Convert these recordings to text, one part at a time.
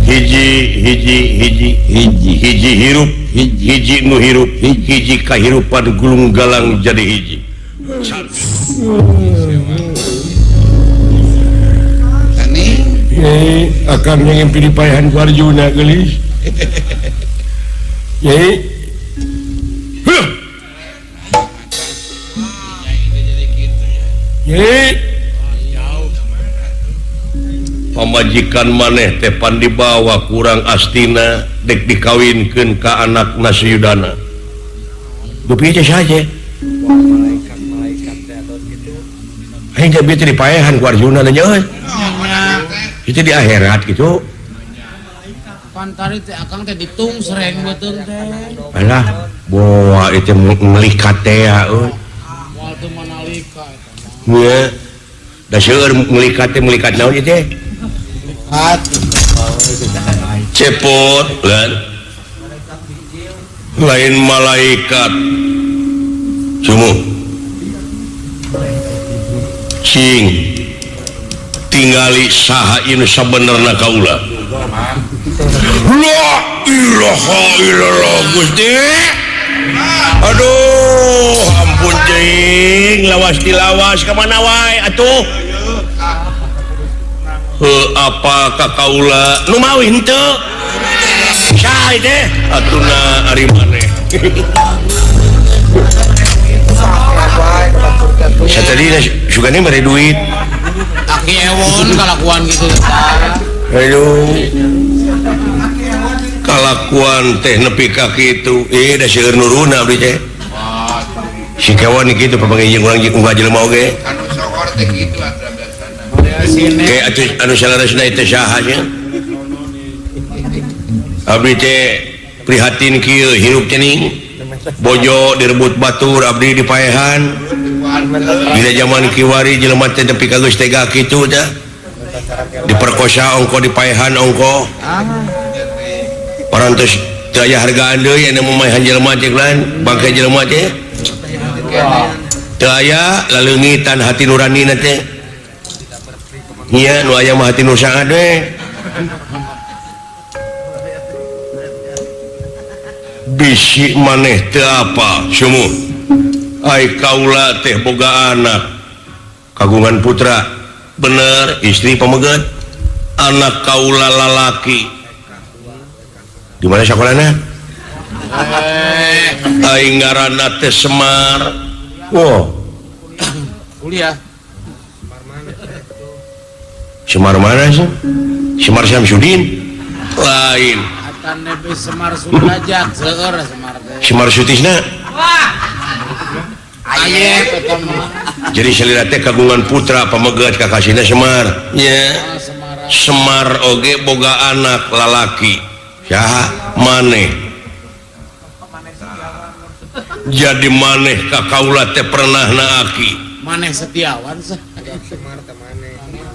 Hiji hiji hiji hiji hiji hirup hiji nu hirup hiji kahirupan gulung galang jadi hiji. Nyai akan ngimpi dipayahan ku Arjuna geulis. Nyai. Huh. Nyai. Pamajikan maneh teh pan dibawa kurang astina dek dikawinkeun ka anakna si Yudana. Dupi teh saja. Aing teh bieu teh dipaehan ku Arjuna nya euy. Itu di akhirat gitu. Pantari teh akang teh ditung sereng beuteung teh. Alah, boa itu melikat teh euy. Moal teu manalika eta mah. Nya. Da seueur melikat teh melikat naon ieu teh? Melikat. Cepot kan. Lain malaikat. Sumuh. Cing. Tingali saha ieu sabenerna kaula. La ilaha illallah Gusti. Aduh, ampun cing, lawas dilawas ka mana wae atuh. Heuh apa ka kaula nu mawi henteu? Saha teh? Atuna ari maneh. Satadina sugane mere duit. Aki ewon kalakuan gitu. Aduh. Kalakuan teh nepi ka kitu. Da seueur nuruna abdi teh. Si kawan kitu papanggih jeung urang jeung unggal jelema oge. Anu sokor teh kitu atuh biasana. Ke atuh anu salaresna teh saha nya? Abdi teh prihatin kieu hirup teh ning. Bojo direbut batur abdi dipaehan. Dina zaman kiwari jelema teh nepi ka geus tega kitu teh. Diperkosa ongko dipaehan ongko. Parantos teu aya hargaan deui anu mamaehan jelema teh lain bangke jelema teh. Teu aya laleungitan hati nurani teh. Nya nu aya mah hati nu saat we. Bisi maneh teu apa sumuh. Ai kaula teh boga anak kagungan putra bener istri pameget anak kaula lalaki di mana sakolana aing ngaranna teh Semar. Wah kuliah Semar mana sih? Semar Syamsuddin lain. Atan nepi Semar Sudrajat seueur Semar teh. Semar Sutisna. Wah. Aye eta mah. Jadi salira teh kagungan putra pameget kakasihna Semar. Nya. Semar oge boga anak lalaki. Saha? Maneh. Jadi maneh ka kaula teh pernah na aki. Maneh Setiawan sah.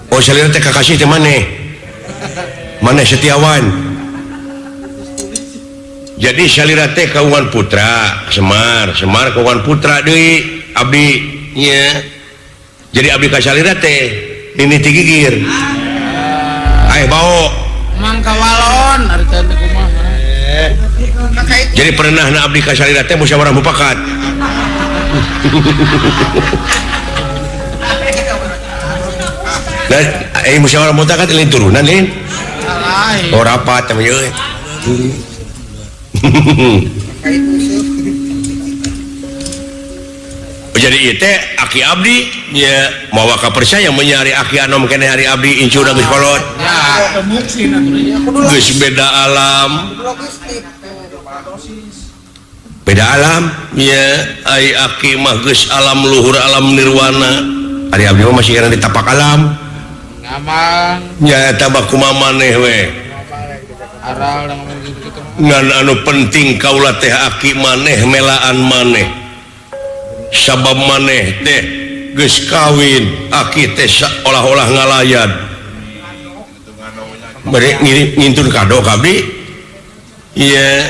Oh salira teh kakasih teh maneh. Maneh Setiawan. Jadi salira teh kagungan putra Semar, Semar kagungan putra deui abdi nya. Jadi abdi ka salira teh mimiti gigir. Ayo bau. Mang kawalon ari teh kumaha. Jadi pernah na abdi ka salira teh musyawarah mufakat. Nah, musyawarah mufakat lain turunan lain. Oh rapat teh mah euy. Jadi ieu teh aki abdi nya mawa kapercaya menyari aki anom keneh hari abdi incu geus kolot. Geus beda alam. Beda alam nya ai aki mah geus alam luhur alam nirwana. Ari abdi mah masih kana di tapak alam. Nya eta mah kumaha maneh we. Ngan anu penting kaula teh aki maneh melaan maneh. Sabab maneh teh geus kawin aki teh olah-olah ngalayan. Bari ngintun kado ka abdi. Ieu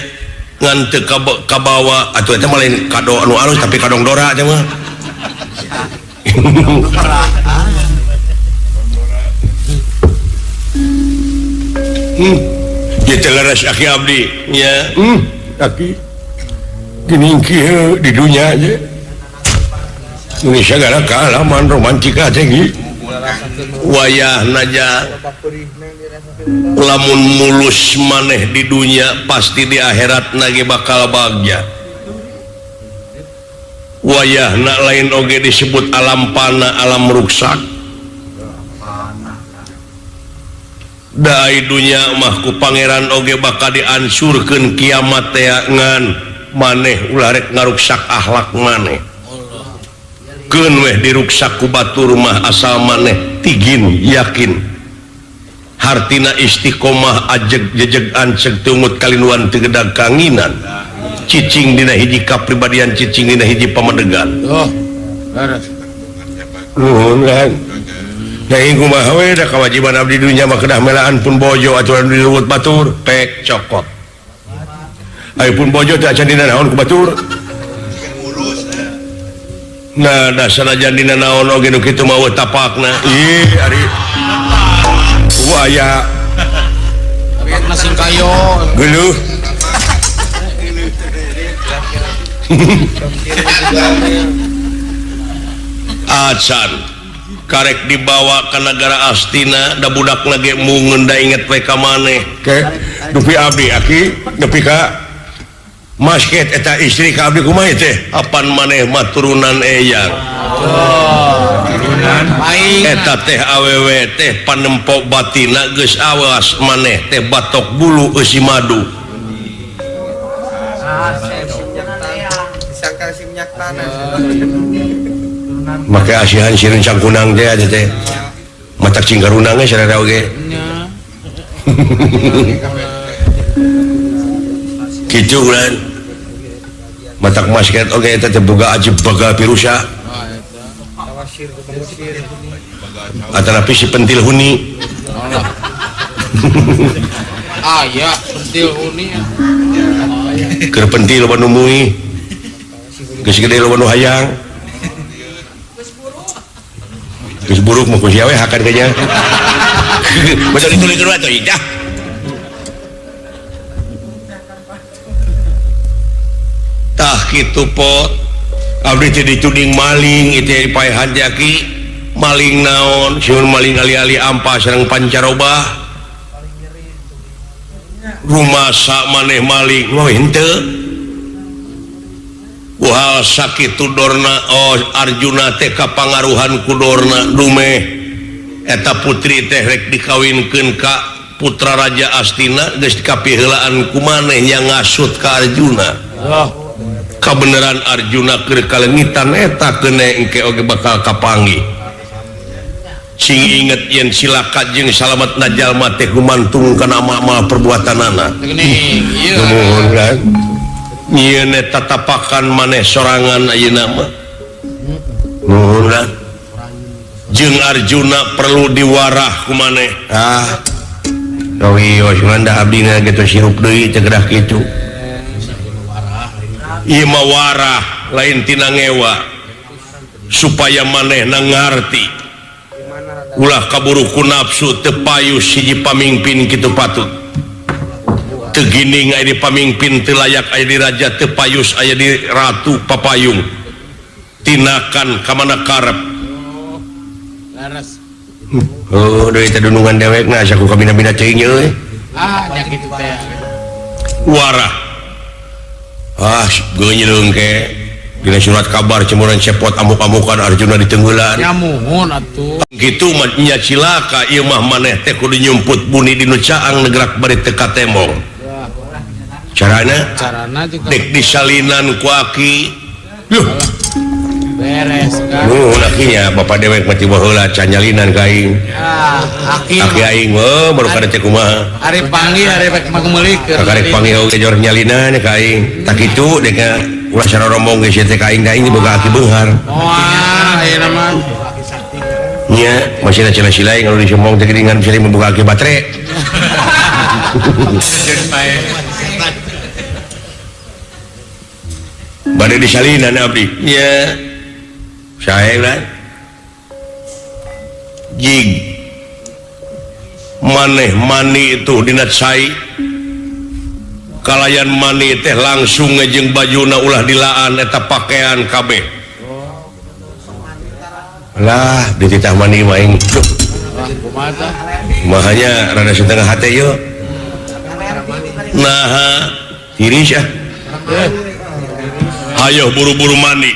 ngan teu kabawa atuh eta mah lain kado anu alus tapi kadong dora teh mah. Ieu teh leres aki abdi nya. Aki geuning kieu di dunya je. Indonesia gara kaalaman romantika teh gi. Wayahna jang lamun mulus maneh di dunya pasti di akhirat nage bakal bagja. Wayahna lain oge disebut alam pana alam ruksak. Dai dunya mah ku pangeran oge bakal diansurkeun kiamat teh ngan maneh ulah rek ngaruksak akhlak maneh. Keun weh diruksak ku batur mah asal maneh tigin yakin. Hartina istiqomah ajeg jejeg anceg tungut kalinuan teu gedag kanginan. Cicing dina hiji kapribadian cicing dina hiji pamedegan. Oh, leres. Nuhun kan. Da kumaha we da kawajiban abdi dunya mah kedah melaan pun bojo aturan diluwut batur pek cokot. Ari pun bojo teh acan dina naon ku batur. Nah, da sanajan dina naon oge nu kitu mah eueuh tapakna. Ih, ari waya tapakna sing kayo. Geuleuh. Acan karek dibawa ke negara Astina da budak lagi mungun da inget we ka maneh ke dupi abdi aki dupi ka masket eta istri ka abdi kumaha teh apan maneh mah turunan eyang turunan eta teh awewe teh panempo batina geus awas maneh teh batok bulu eusi madu make asihan sireun cangkunang teh aja teh matak cingkarunang ge sararea oge kitu ulan matak masket oge eta teh boga ajib bagal pirusa atanapi si pentil huni ah ya pentil huni keur pentil loba nu mui geus gede loba nu hayang geus buruk mah ku sia we hakan kayaknya. Betul ditulis atuh dah. Tah kitu pot abdi teh dituding maling itu dipaehan teh aki maling naon sieun maling ali-ali ampas sareng pancaroba rumasa maneh maling mah henteu. Wah sakitu Dorna oh Arjuna teh kapangaruhan ku Dorna dumeh eta putri teh rek dikawinkeun ka putra Raja Astina geus dikapiheulaan ku maneh nya ngasut ka Arjuna. Kabeneran Arjuna keur kalengitan eta keune engke oge bakal kapanggih. Sing inget yen silaka jeung salametna jalma teh gumantung kana amal perbuatanana. Nuhun kan. Nyieun eta tatapakan maneh sorangan ayeuna mah. Nuhun lah. Jeung Arjuna perlu diwarah ku maneh. Ah. Rawios manda abdina geus sirup deui teh gedah kitu. Ieu mah warah lain tina ngewa. Supaya manehna ngarti. Ulah kaburu ku nafsu teu payus hiji pamingpin kitu patut. Tegining aya di pamimpin teu layak aya di raja teu payus aya di ratu papayung tinakan ka mana karep leres oh deui teh dunungan dewekna asa ku kabina-bina teuing euy ah nya kitu teh warah ah geunyeuleung ke dina surat kabar cemuran cepot amuk-amukan Arjuna ditenggelan nya muhun atuh kitu mah nya cilaka ieu mah maneh teh kudu nyumput buni di nu caang negerak bari teu katemong. Carana carana juga dek disalinan ku aki. Yuh. Beres kan. Nuhun akinya bapak dewek mah ti baheula can nyalinan ka aing. Ah, aki. Aki aing mah baru kada teh kumaha. Ari panggih ari rek mangmeulikeun. Karek panggih oge jor nyalinan ka aing. Tak kitu dek ulah sarorombong geus teh ka aing da aing boga aki beunghar. Wah, ayeuna mah. Nya, masih da sila-sila aing anu disomong teh geuningan bisa membuka aki batre. Bade disalinan abdi. Nya. Sae lah. Jig. Maneh mani itu dina cai. Kalayan mandi teh langsung ngejeng bajuna ulah dilaan eta pakaian kabeh. Lah dititah mandi mah aing. Mahanya rada setengah hate yeuh. Nah, tiris ah. Hayo buru-buru mandi.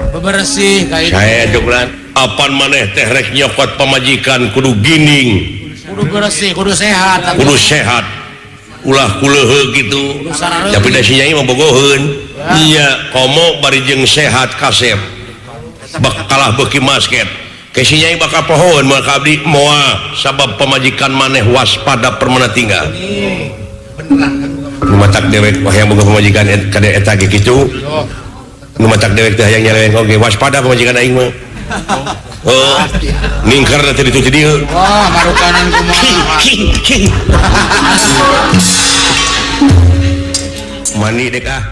Bebersih ka itu. Saya joglan apan maneh teh rek nyokot pamajikan kudu gining. Kudu bersih, kudu sehat. Kudu sehat. Ulah kuleuheuk gitu. Tapi da si nyai mah bogoheun. Nya komo bari jeung sehat kasep. Bak kalah beuki basket. Ke si nyai bakal pohoeun moal ka abdi moal sabab pamajikan maneh waspada permana tinggal. Nu matak dewek wah yang boga pamajikan kade eta ge kitu. Nu matak dewek teh hayang nyaleweng oge waspada pamajikan aing mah. Oh, ningkar teh ditu ti dieu. Wah, marukanan kumaha. Mandi dek ah.